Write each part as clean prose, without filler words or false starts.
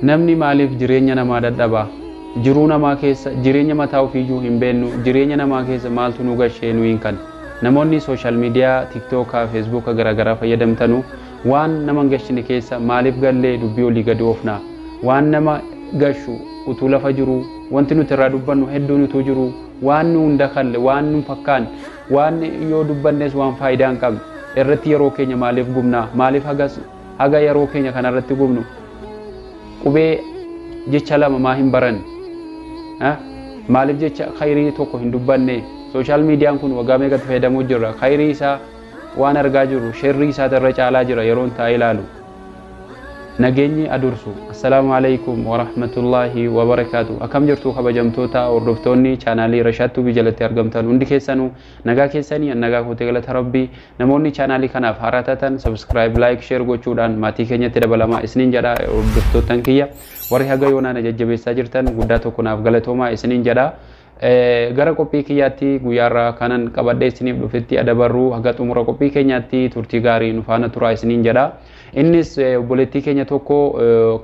Namni maaliif jireenya namaa dadhabaa? Jiruu namaa keessa jireenya mataa ofiiyyuu hin beennu, jireenya namaa keessa maaltu nu gashee nu hin kan. Namoonni social media, TikTokaa, Facebooka garaagaraa fayyadamtanu waan nama hin gashine keessa maaliif gallee dubbii olii gadi oofnaa? Waan nama gashu utuu lafa jiru, wanti nuti irraa dubbannu hedduun utuu jiru, waan nu hunda kalle, waan nu fakkaan, waan yoo dubbannes waan faayidaa hin qabne irratti yeroo keenya maaliif gubnaa? Maaliif haga yeroo keenya kanarratti gubnu? Qubee jecha lama maa hin baranne? Maaliif jecha khayrii tokko hin dubbanne? Social mediaan kun waggaa meeqatti fayyadamuu jirra? Khayrii isaa waan argaa jirru, sherrii isaa irra caalaa jira yeroon taa'ee ilaalu. Nageenyi adursu. Assalaamu alaikum warahmatullaahi wabarakaatu. Akkam jirtu kabajamtoota hordoftoonni chaanaalii Rashaad Tuubii jalatti argamtan hundi keessanuu? Nagaa keessanii? Nagaa kootee, galata Rabbii. Namoonni chaanaalii kanaaf haaraa taatan subscribe, like, share gochuudhaan maatii keenyatti dabalamaa isiniin jedha. Hordoftoottan kiyya warri haga yoonaan jajjabeessaa jirtan guddaa tokko naaf galatoomaa isiniin jedha. Gara qophii kiyyaatti guyyaarraa kanan qabadhee isiniif dhufetti adabarruu, haga xumura qophii keenyaatti turtii gaarii nu faana turaa isiniin jedha. Innis obboleettii keenya tokko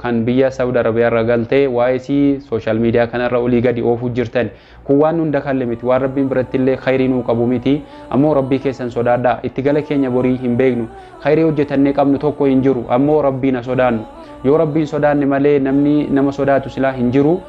kan biyya Saudi Arabiyaa irra galtee waa'ee isii social media kanarra olii gadi oofuu jirtan. Kun waan hunda kalle miti, waan Rabbiin biratti illee khayrii nuu qabu miti. Ammoo Rabbii keessan sodaadhaa. Itti gala keenya borii hin beeknu. Khayrii hojjetannee qabnu tokko hin jiru. Ammoo Rabbiin ha sodaannu. Yoo Rabbiin sodaanne malee namni nama sodaatu silaa hin jiru.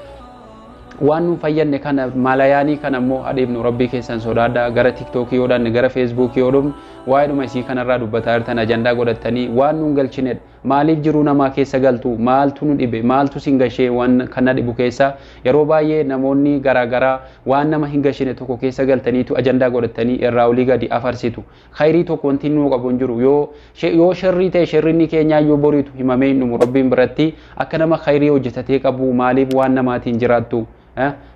Waan nu fayyadne kana malayaanii kana immoo adeemnu, Rabbii keessan sodaadhaa. Gara TikTokii yoo dhanne, gara Facebookii yoo dhufne, waa'eedhuma isii kanarraa dubbataa jirtan ajandaa godhattanii waan nuun galchinedha. Maaliif jiruu namaa keessa galtu? Maaltu nu dhibe? Maaltu sin gashee waan kana dhibu keessa? Yeroo baay'ee namoonni garaagaraa waan nama hin gashine tokko keessa galtaniitu ajandaa godhattanii irraa olii gadi afarsitu. Khayrii tokko wanti nuu qabu hin jiru. Yoo sherrii ta'e, sherrinni keenyaa yoo boriitu himamee hin dhumu Rabbiin biratti. Akka nama khayrii hojjetatee qabu maaliif waan namaatiin jiraattu?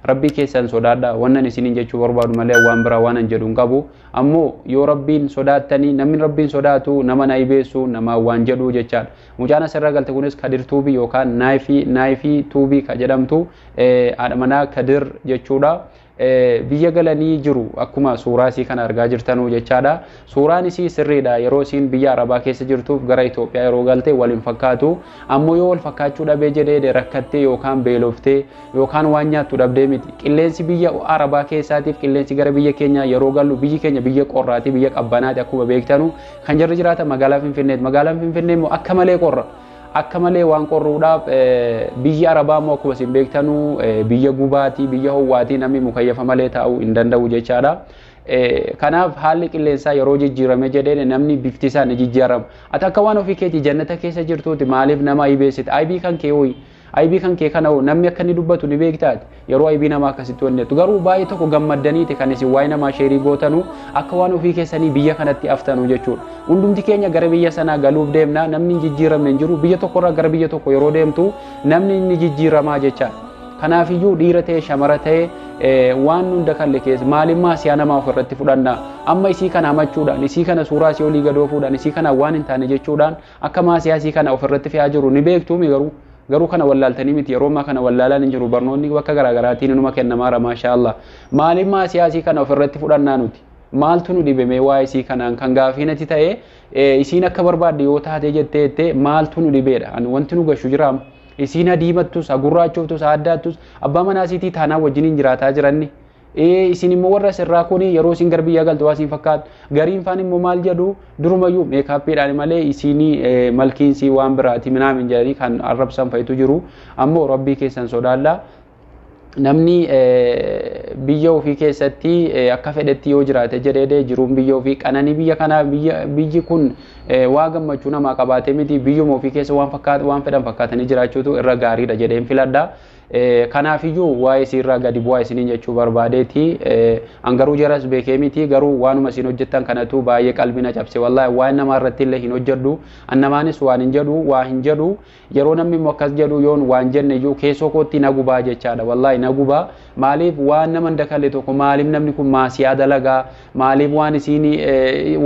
Rabbii keessan sodaadha. Wannan isiniin jechuu barbaadu malee waan biraa waan an jedhu hin qabu. Ammoo yoo Rabbiin sodaattanii, namni Rabbiin sodaatu nama na hibeessu nama waan jedhu jechaadha. Mucaan asirra galte kunis Kadir Tuubii yookaan Naayifii Tuubii ka jedhamtu, haadha manaa Kadir jechuudha. Biyya galanii jiru akkuma suuraa isii kana argaa jirtanuu jechaadha. Suuraan isii sirriidha. Yeroo isiin biyya Arabaa keessa jirtuuf gara Itoophiyaa yeroo galte wal hin fakkaatu. Ammoo yoo wal fakkaachuu dhabee jedhee, rakkattee yookaan beeloftee yookaan waan nyaattu dhabdee miti. Qilleensi biyya Arabaa keessaatiif qilleensi gara biyya keenyaa yeroo gallu, biyyi keenya biyya qorraati, biyya qabbanaati akkuma beektanu. Kan jarri jiraatan magaalaa Finfinneeti. Magaalaan Finfinnee immoo akka malee qorra. Akka malee waan qorruudhaaf, biyyi Arabaa immoo akkuma isin beektanuu biyya gubaatii, biyya ho'aatii, namni mukayyafa malee taa'uu hin danda'u jechaadha. Kanaaf haalli qilleensaa yeroo jijjiirame jedheen namni bifti isaa ni jijjiirama. Ati akka waan ofii keetii jannata keessa jirtuuti maaliif nama aybeessite? Aybii kan kee hoyi? Aybii kan kee kana namni akka inni dubbatu ni beektaati. Yeroo aybii namaa akkasitti wanneetu garuu baay'ee tokko gammaddaniiti kan isin waa'ee namaa share gootanu, akka waan ofii keessanii biyya kanatti haftanu jechuudha. Hundumti keenya gara biyya sanaa galuuf deemna. Namni hin jijjiiramne hin jiru. Biyya tokkorraa gara biyya tokko yeroo deemtu namni inni jijjiiramaa jechaadha. Kanaafiyyuu dhiira ta'e, shamara ta'e, waan hunda kalle keessa maaliif maasiyaa namaa ofirratti fudhanna? Amma isii kana hamachuudhaan, isii kana suuraa isii olii gad oofuudhaan, isii kana waan hin taane jechuudhaan akka maasiyaa isii kana ofirratti fe'aa jiru ni beektuumi. Garuu kana wallaaltanii miti. Yeroo ammaa kana wallaalaan hin jiru. Barnoonni bakka garaagaraatiin inuma kennamaara, maashaa Allah. Maaliif maasiyaa isii kana ofirratti fudhannaa nuti? Maaltu nu dhibeme waa isii kanaan? Kan gaafii natti ta'e, isiin akka barbaadde yoo taate jettee maaltu nu dhibeedha? Wanti nu gashu jiraam? Isiin adiimattus, gurraachoftus, addaattus, abbaa manaa isiitii taanaa wajjiniin jiraataa jiranni. Isin immoo warra asirraa kun yeroo isin gara biyyaa galtu waa isin fakkaatu. Gariin faan immoo maal jedhu? Durumayyuu makeupiidhaan malee isinii malkiinsii waan biraati minaamin jedhanii kan arrabsan fa'itu jiru. Ammoo Rabbii keessan sodaadhaa. Namni biyya ofii keessatti akka fedhetti yoo jiraate jedhee, jiruun biyya ofii qananii biyya kanaa, biyyi kun waa gammachuu namaa qabaatee miti. Biyyuma ofii keessa waan fakkaatu waan fedhan fakkaatanii jiraachuutu irra gaariidha jedheen filadha. Kanaafiyyuu waa'ee isiirraa gadi bu'aa isiniin jechuu barbaadeeti. An garuu jaras beekee miti, garuu waanuma isin hojjettan kanatu baay'ee qalbii na cabse. Wallaahi waan namaa irratti illee hin hojjedhu. An namaanis waan hin jedhu, waa hin jedhu. Yeroo namni immoo akkas jedhu, yoon waan jenne iyyuu keessoo kootti na gubaa jechaadha. Wallaahi na gubaa. Maaliif waan nama hin dakalle tokko, maaliif namni kun maasiyaa dalagaa? Maaliif waan isiin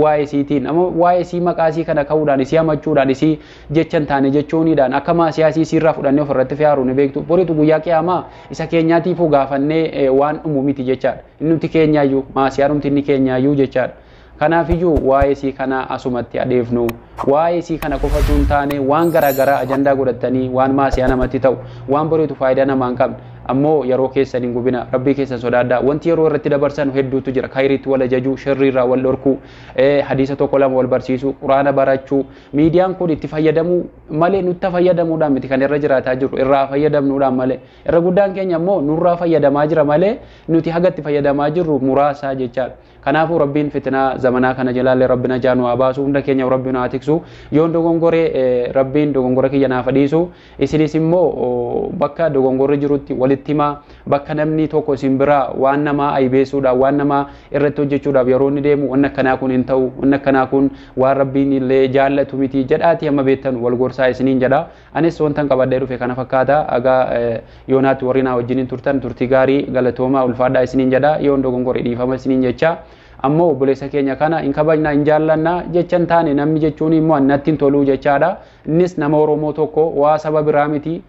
waa'ee isiitiin amma waa'ee isii maqaa isii kana ka'uudhaan, isii hamachuudhaan, isii jecha hin taane jechuuniidhaan akka maasiyaa isii isiirraa fudhannee ofirratti fe'aaru ni beektu. Boritu guyyaa qiyaamaa isa keenyaatiifuu gaafannee waan dhumu miti jechaadha. Inni nuti keenyaayyuu maasiyaa dhumti inni keenyaayyuu jechaadha. Kanaafiyyuu waa'ee isii kana asumatti adeefnu, waa'ee isii kana qofatu hin taane, waan garaagaraa ajandaa godhatanii waan maasiyaa namatti ta'u, waan boriitu faayidaa namaa hin qabne, ammoo yeroo keessan hin gubina, rabbii keessan sodaadhaa. Wanti yeroo irratti dabarsan hedduutu jira. Kayriitti wal ajajuu, shirriirraa wal dhorkuu, hadiisa tokko lama wal barsiisuu, quraana barachuu. Miidiyaan kun itti fayyadamuu malee nutti fayyadamuudhaan miti kan irra jiraataa jiru, irraa fayyadamnuudhaan malee. Irra guddaan keenya immoo nurraa fayyadamaa jira malee nuti haga itti fayyadamaa jirru muraasa jechaadha. Kanaafuu rabbiin fitinaa zamanaa kana jalaallee rabbi najaa nu haa baasu, hunda keenya rabbi nu haa tiksu. Yoon dogongoree rabbiin dogongora kiyya naaf dhiisu, isinis immoo bakka dogongorri jirutti walitti himaa. Bakka namni tokko isin biraa waan namaa aybeessuudhaaf, waan namaa irratti hojjechuudhaaf yeroo inni deemu, wanni akkanaa kun hin ta'u, wanni akkanaa kun waan rabbiin illee jaallatu miti jedhaati hamma beektan wal gorsaa isiniin jedha. Anis wantan qabadhee dhufe kana fakkaata. Agaa yoonaatti warri naa wajjiniin turtan turtii gaarii, galatoomaa, ulfaadhaa isiniin jedha. Yoon dogongore dhiifama isiniin jecha. Ammoo obboleessa keenya kana hin kabajnaa, hin jaallannaa jecha hin taane namni jechuun immoo natti hin toluu jechaadha. Innis nama Oromoo tokko, waa saba biraa miti.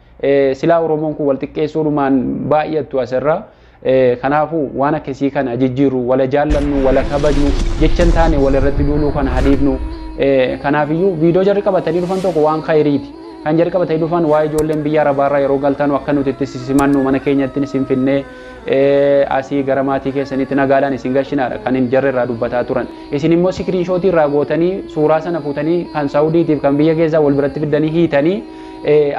Silaa Oromoon kun wal xiqqeessuudhumaan baay'attu asirra. Kanaafuu waan akkasii kana jijjiirru, wala jaallannu, wala kabajnu jecha hin taane wal irratti duuluu kana hadiifnu. Kanaafiyyuu viidiyoo jarri qabatanii dhufan tokko waan khayriiti. Kan jarri qabatanii dhufan waa ijoolleen biyya Arabaarraa yeroo galtanu akka nuti itti simannu, mana keenyatti isin finnee asii gara maatii keessanitti nagaadhaan isin gashinaadha kan hin jarri irraa dubbataa turan. Isin immoo sikiriinshootii irraa gootanii suuraa sana fuutanii kan Saawudiitiif kan biyya keessaa wal biratti fiddanii hiitanii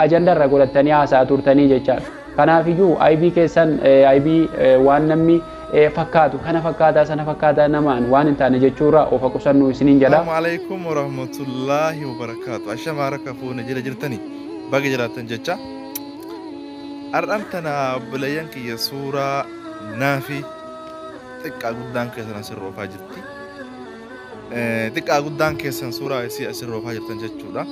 ajandaa irraa godhatanii haasa'aa turtanii jechaadha. Kanaafiyyuu IB keessan IB waan namni fakkaatu kana fakkaataa sana fakkaataa namaan waan hin taane jechuurraa ofa qusannuu isiniin jedha. Assalamu alaikum warahmatullahi wabarakatuh. Ashama harka fuune jira jirtanii baga jiraattan jecha. Har'aan tana obboleeyyan kiyya suuraa naafi xiqqaa guddaan keessan asirra oofaa jirti. Xiqqaa guddaan keessan suuraa isii asirra oofaa jirtan jechuudha.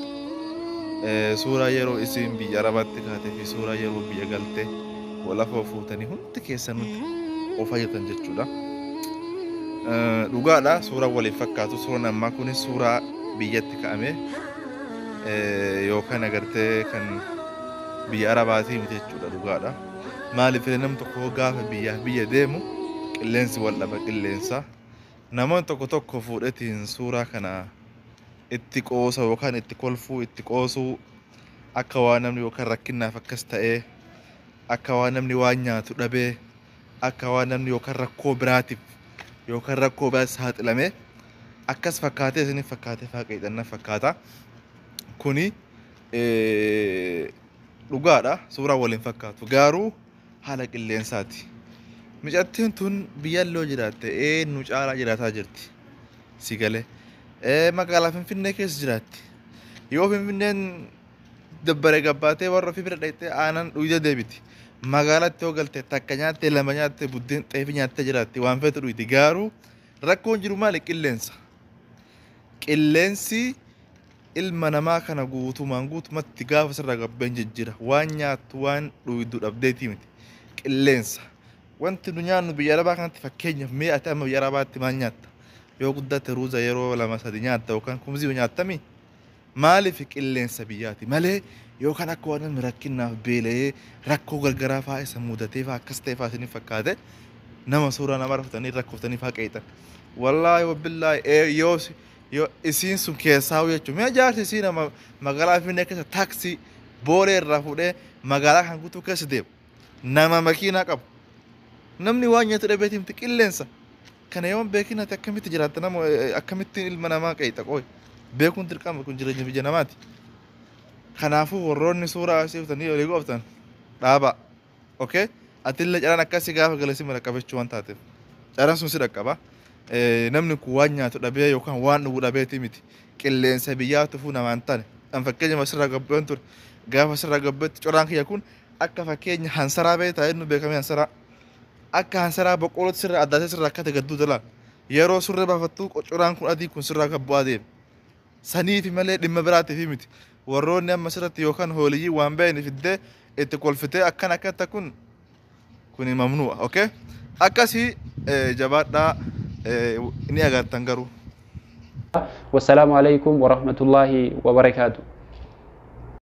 Suuraa yeroo isiin biyya Arabaatti kaatee fi suuraa yeroo biyya galte walafoo fuutanii hundi keessan nutti oofaa jirtan jechuudha. Dhugaadha, suuraa waliif fakkaatu. Suuraan ammaa kunis suuraa biyyatti ka'ame yookaan agartee kan biyya Arabaatii miti jechuudha, dhugaadha. Maaliif namni tokko gaafa biyyaaf biyya deemu qilleensi wal dhaba qilleensa. Namoonni tokko tokko fuudhetiin suuraa kana itti qoosa yookaan itti kolfuu, itti qoosuu, akka waan namni yookaan rakkinnaaf akkas ta'ee, akka waan namni waan nyaatu dhabee, akka waan namni yookaan rakkoo biraatiif yookaan rakkoo biraatti saaxilamee akkas fakkaatee isiniif fakkaatee faa fakkaata. Kuni dhugaadha, suuraa waliin fakkaatu, garuu haala qilleensaati. Micattiin tun biyyalloo jiraatte eenyu caalaa jiraataa jirti. Si galee. Magaalaa Finfinnee keessa jiraatti. Yoo Finfinneen dabbaree gabbaatee warra ofii bira dhaqxee aanan dhuyda deebiti. Magaalatti yoo galte takka nyaattee, lama nyaattee, buddeen xeefii nyaattee jiraatti, waan feetu dhuydi. Garuu rakkoon jiru maali? Qilleensa. Qilleensi ilma namaa kana guutumaan guutumatti gaafa sirraa gabbeen jijjiira. Waan nyaattu waan dhuydu dhabdeetii miti. Qilleensa. Wanti nu nyaannu biyya Arabaa kanatti, fakkeenyaaf mee ati amma biyya Arabaatti maal nyaatta? Yoo guddate ruuza yeroo lama sadi nyaatta yookaan kumzii nyaattami? Maaliif? Qilleensa biyyaati malee yookaan akka waan namni rakkinnaaf beela'ee rakkoo gargaraa fa'aa isa mudatee fa'aa akkas ta'e fa'aa isiniif fakkaate nama suuraa nama rafatanii rakkooftanii fa'aa qeexan. Wallaahi wabillaahi, yoo isiin sun keessaa jechuun mee jaarsi isii nama magaalaa Finfinnee keessa taaksii boolee irraa fuudhee magaalaa kan guutuu keessa deemu, nama makiinaa qabu. Namni waan nyaatu dhabeetii miti, qilleensa. Kana yoo beekin ati akkamitti jiraatta? Nama akkamittiin ilma namaa qeexa? Qooyi beekuun dirqama, kun jireenya biyya namaati. Kanaafuu warroonni suuraa asii uftanii olii gooftan dhaabaa. Okay? Atillee caraan akkasii gaafa galasi mala qabachuu waan taateef. Caraan sun si dhaqqaba. Namni kun waan nyaatu dhabee yookaan waan dhugu dhabeetii miti. Qilleensa biyyaa tufuu namaan taane. An fakkeenya asirraa gabbeen ture. Gaafa asirraa gabbeetti coraan kiyya kun akka fakkeenya hansaraa beektaa, inni beekamee hansaraa. Akka hansaraa boqqollootti sirraa addaatee sirraa akka gadduu dalaan. Yeroo surree baafattuu coraan kun adii kun sirraa gabbu'aa deema. Saniifi malee dhimma biraatiif miti. Warroonni amma sirratti yookaan hooliyyii waan ba'een fiddee itti kolfitee akkan akkata kun kuni mamnu'a. Okay? Akkasii jabaadhaa, ni agartan garuu. Wassalaamu alaikum warahmatullaahi wabarakaatu.